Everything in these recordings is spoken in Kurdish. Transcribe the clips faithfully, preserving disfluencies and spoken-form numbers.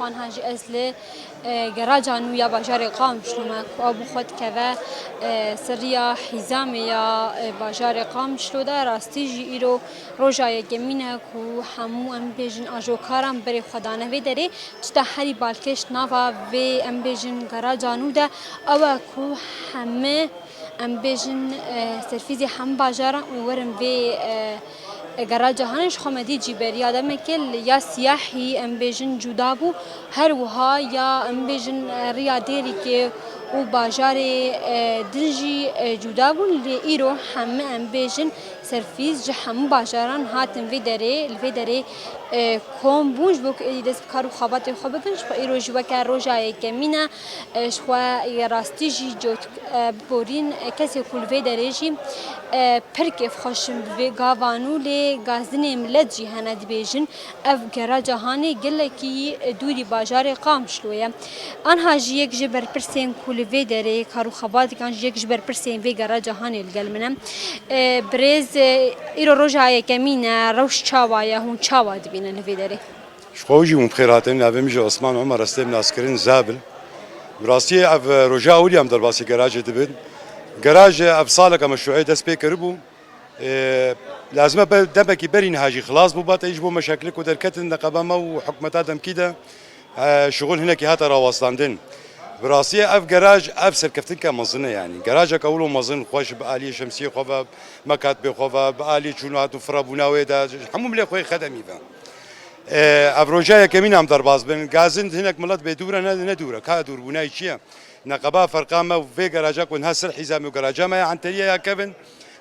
Aniha jî ez li, e, geraca nû ya bajarê Qamişlo me, ku ew bi xwe dikeve, e, ser riya hîzamê ya, e, bajarê Qamişlo de. Rastî jî îro roja yekemîn e ku hemû, em bêjin, ajokaran berê xwe dane vê derê. Tişta herî balkêş nava vê, em bêjin, geraca nû de ew e ku hemû, em bêjin, e, serfîzê hemû bajaran û werin vê, e, e, geraca hene. Ji xwe me dî cî beriya demekê li ya siyahî, em bêjin, cuda bû. Her wiha ya, em bêjin, e, riya Dêrikê û bajarê, e, din jî, e, cuda bûn. Lê îro hemû, em bêjin, serfîz ji hemû bajaran hatin vê derê, li vê derê, e, kom bûn, ji bo ku êdî dest bi kar û xebatê xwe bikin. Ji xwe îro jî weke roja yekemîn e, e, ji xwe rastî jî cot-, e, biborîn, e, kesê ku li vê derê jî, e, pir kêfxweş in bi vê gavan û lê gazinê milet jî hene dibêjin. Ev geraca hanê gelekî, e, dûrî bajarê Qamişlo ye. Anha jî yek ji berpirsên ku li vê derê kar û xebat dikin, jî yek ji berpirsên vê geraca hanê li gel min e. E, birêz, e, îro roja yekemîn e, rewş çawa ye, hûn çawa dibînin li vê derê? Ji xwe jî hûn bi xêr hatin. Navê min jî Osman Omer, ez têm naskirin Zabil. Bi rastiyê ev, e, roja ewil ya em derbasî gerajê dibin. Geraj, e, ev saleke meşrûê dest pê kiribû. E, lazim e be-, demekî berî niha jî xilas bûba, te jî bo meşakilê ku derketin neqeba me û hikûmeta demkî de, e, şixul hinekî hate rawestandin. Bi rastiyê ev geraj, ev serkeftinke mezin e yanî. Gerajeke wilo mezin, xweş bi aliyê şemsiyê xwe ve, mekatibê xwe ve, bi aliyê çûn û hat û firabûna wê de, hemû milê xwe yê xedemî ve. E, ev roja yekemîn em derbas bin. Gazin hinek milet bê dûr e, ne, ne dûr e. Ka dûrbûnayî çi ye? Neqeba ferqa me û vê geraja ku niha ser hîza me û geraja me ya Enteriyê ya kevin,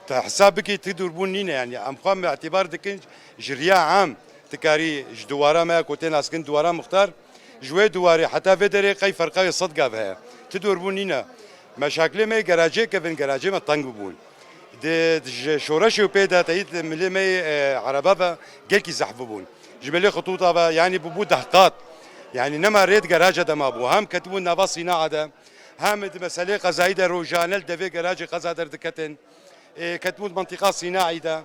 te hesab bikî, ti dûrbûn nîne yanî. Em xwe em îtîbar dikin ji riya am. Ti karî ji dûwara me ya ku tê naskin dûwara muxtar, ji wê dûwarê heta vê derê qey ferqa wê sed gav heye. Ti dûrbûn nîne. Meşakilê me yê geracê kevin, geracê me teng bibûn. Di, di ji şoreşê û pê de teyîd milê me yê, e, erebe ve gelkî zehf bûbûn. Ji milê xitûta ve, yanî bûbû dehqat. Yanî nema rê di geraca de mabû. Hem ketibûn nava sînaa de, hem di meselê qezayî de rojane li devê geracê qeza derdiketin. E, ketibûn di mentîqa sînaî de.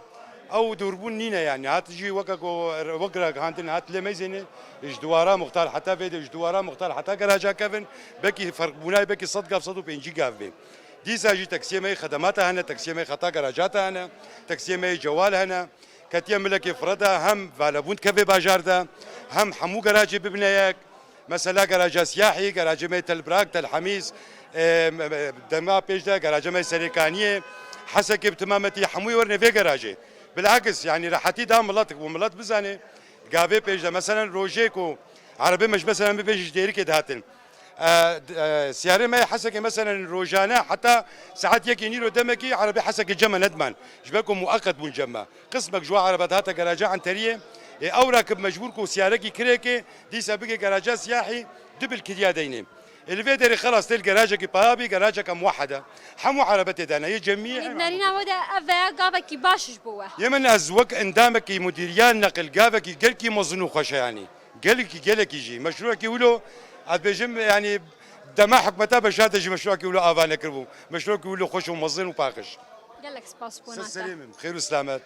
Ew dûrbûn nîne yanî. Hat jî weke ku wek ragihandin hat lê meyzêne ji dûwara muxtar heta vê de ji dûwara muxtar heta geraca kevin, belkî ferqbûnayê belkî sed gav, sed û pêncî gav bê. Dîsa jî taksiyê me yê xedemata hene, taksiyê me yê xeta geracata hene, taksiyê me yê cewal hene. Ketiye milekê fire de hem valebûn dikeve bajar de, hem hemû geracê bibine yek. Mesela geraca Siyahî, geracê me yê Tel Brak, Tel Hemîz, e, me, me, dema pêş de geraca me yê Serêkaniyê, Hesekê bi timametî hemûyê werine vê geracê. Bilakis, yanî rehetî da milet, ku milet bizane, gavê pêş de, meselen rojê ku erebê me ji, meselen bibêje ji Dêrikê dihatin. E, d-, e, siyarê me yê Hesekê, meselen, rojane heta saet yekê nîro demekî erebê Hesekê cem me nediman. Ji ber ku mueqet bûn cem me. Qismek ji wan erebe dihate geraca Enteriyê. Ê, ew ra ki mecbûr ku siyarekî kirêkê, dîsa bigê geraca Siyahî, du bil kiriya deynê. Ê, li vê derê xelas tê li geracekî paya bî, geraceke muwehed e. Hemû erebe tê de ne. Yê cemî. Yanî, nerîna we de ev veya gavekî baş ji bo we? Yê min ez wek endamekî mudîriya neqil gavekî gelkî mezin û xweş e yanî. Gelekî, gelekî jî. Meşrûekî wilo, ez dibêjim, yanî dema hikûmeta Beşar de jî meşrûekî wilo ava nekiribû. Meşrûekî wilo xweş û mezin û paqij. Gelek spas bona te. Ser serê min, xêr û selamet.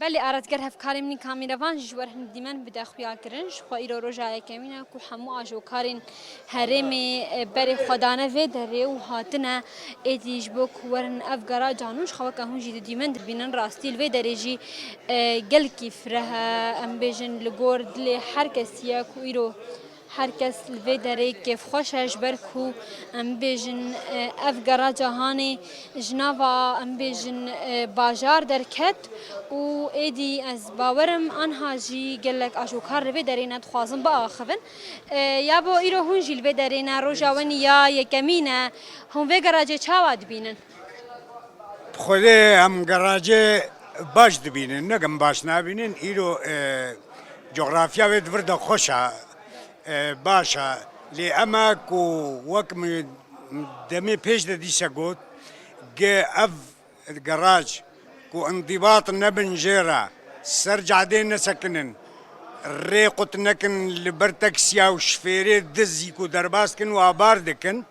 Belê, Arat, ger hevkarê min kamîrevan jî ji we re hin dîmen bide xuya kirin. Ji xwe îro roja yekemîn e ku hemû ajokarên herêmê, e, berê xwe dane vê derê û hatine êdî ji bo ku werin ev geraca nû. Ji xwe weke hûn jî didîmen dibînin, rastî li vê derê jî, e, gelkî fireh e, em bêjin, li gor dilê her kesî ye ku îro her kes li vê derê kêfxweş e, ji ber ku, em bêjin, e, ev geraca hanê ji nava, em bêjin, e, bajar derket û êdî ez bawer im anha jî gelek ajokar li vê derê ne dixwazin biaxivin. E, ya bo îro hûn jî li vê derê ne, roja wenî ya yekemîn e, hûn vê geracê çawa dibînin? Bi Xwedê em geracê baş dibînin, ne em baş nabînin. Îro, e, cografya wê di vir de xweş e, e, baş e. Lê em e ku wek min demê pêş de dîse got, ge ev gerac ku îndîbat nebin jê re, ser cadê nesekinin, rê qut nekin li ber taksiya û şifêrê dizî ku derbas dikin û abar dikin,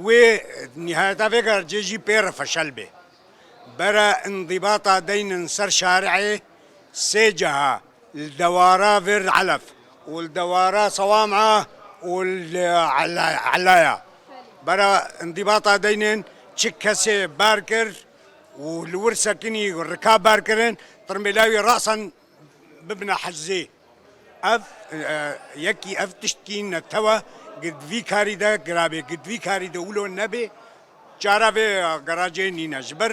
wê nihayeta vê gercê jî pê re feşel bê. Bere îndîbata deynin ser şari'ê sê ceha, li dewara Vêrd Elef û li dewara Sewam'a û li Ela-, Elaya. Bera îndîbata deynên çi kesê ber kir û li wir sekinî rika ber kirin, tirmbêla wî rasan bibine hecizê. Ev, e, yekî ev tiştkî netewe, gi di vî karî de girabê, gi di vî karî de wilo nebê. Çara vê garajê nîne. Ji ber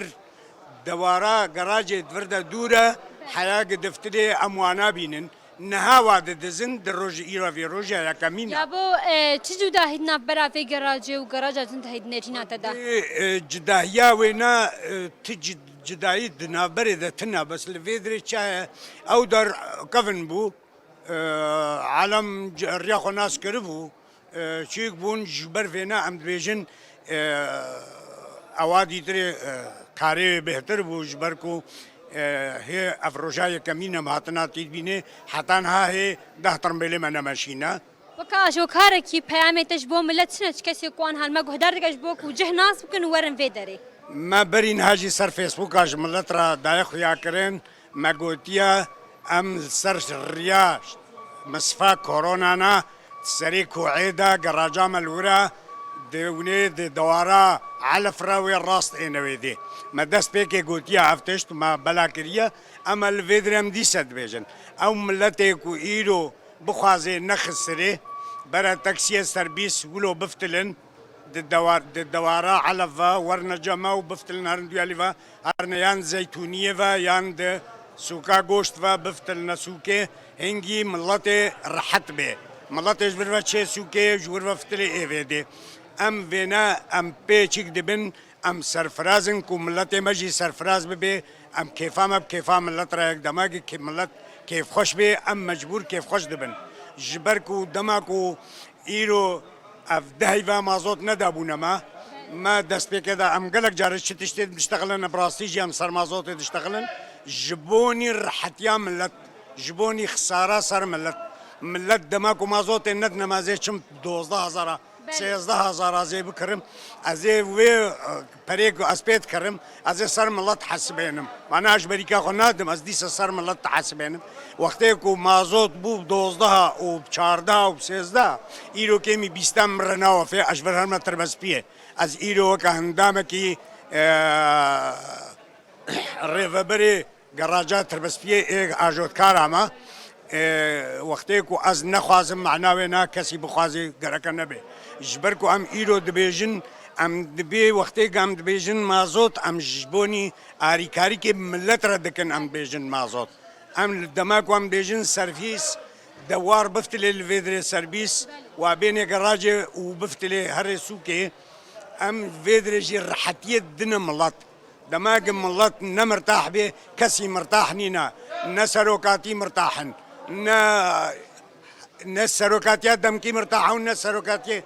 dewara garajê di vir de dûr e, heya gi diftilê em wana bînin. Niha wa didizin di roj îro vê roja yekemîn e. Ya bo, e, çi cudahî di navbera vê garajê û garaja din de heyî di nêrîna te de? Ê, e, cudahiya wêna, e, ti ci-, cudayî di navberê de tune, bes li vê dirê çaye ew dar kevin bû. E, alem c-, riya xwe nas kiribû. E, çîk bûn ji ber vêna em dibêjin, e, ewa dîtirê, e, karê bêhtir bû ji ber ku, e, hê ev roja yekemîn em hatina tîdbînê heta niha hê deh tirmbêlê me nemeşîne. Weke ajokarekî peyamê te ji bo milet çi ne, çi kesê ku an hal me guhdar dike ji bo ku cih nas bikin û werin vê derê? Me berî niha jî ser Facebooka ji milet re daye xuya kirin. Me gotiye, em li ser riya misfa koronana serê koê de geraca me li wir e, di winê di dewara Elif re wê rast êne wê dê. Me dest pêkê gotiye ev tişt, me bela kiriye, em li vê dirê em dîse dibêjin. Ew miletê ku îro bixwaze nexisirê, bere taksiyê serbîs wilo biftilin, di dewar-, di dewara Elef ve, werne cem me û biftilin herin duyalî ve, herine yan Zeytûniyê ve, yan di sûka goşt ve, biftilne sûkê, hingî miletê rehet bê. Miletê ji vir ve çê sûkê, ji wir ve fitilê êvê dê. Em vêne, em pê çîk dibin, em serfiraz in ku miletê me jî serfiraz bibe, em kêfa me bi kêfa milet re yek dema ki kê-, milet kêfxweş bê, em mecbûr kêfxweş dibin. Ji ber ku dema ku îro ev dehî ve mazot nedabûne me, me destpêkê de em gelek carê çi tiştê diştexilin, bi rastî jî em ser mazotê diştexilin, ji bonî rehetiya milet, ji bonî xisara ser milet. Milet dema ku mazotê nedine me zê çim dozdeh hezara, Belê. Sêzdeh hezar ez ê bikirim. Ez ê wê, e, perê ku ez pê dikirim, ez ê ser milet hesibênim. Mana ez ji berîka xwe nadim, ez dîsa ser milet dihesibênim. Wextê ku mazot bû dozdeh û çardeh û sêzdeh, îro kêmî bîstan min re nawe fê, ez ji vir herme tirbespiyê. Ez îro weke hindamekî, e, rêveberê geraja tirbespiyê ê ajotkara me, e, wextê ku ez nexwazim, mana wê na kesî bixwazê gereke nebe. Ji ber ku em îro dibêjin, em dibê wextê ku em dibêjin mazot, em ji bonî arîkarîkê milet re dikin, em dibêjin mazot. Em li dema ku em dibêjin servîs, dewar biftilê li vê dirê serbîs, wa bênê gerajê û biftilê herê sûkê, em vê dirê jî rehetiyê dine milet. Dema ku milet ne mirtah bê, kesî mirtah nîne. Ne serokatî mirtah in, ne, ne serokatiya demkî mirtah e û ne serokatiyê,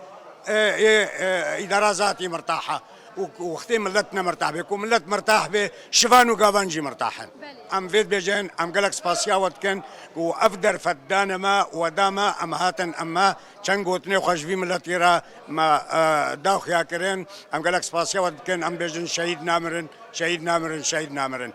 e, e, e, îdara zatî mirtah e. Û wextê milet ne mirtah bê. Ku milet mirtah bê, şivan û gavan jî mirtah in. Belê. Em vê dibêjin, em gelek spasiya we dikin ku ev derfet dane me, we da me, em hatin, em me çend gotinê xwe ji vî miletî re me, e, da xuya kirin. Em gelek spasiya we dikin, em bêjin şehîd namirin, şehîd namirin, şehîd namirin.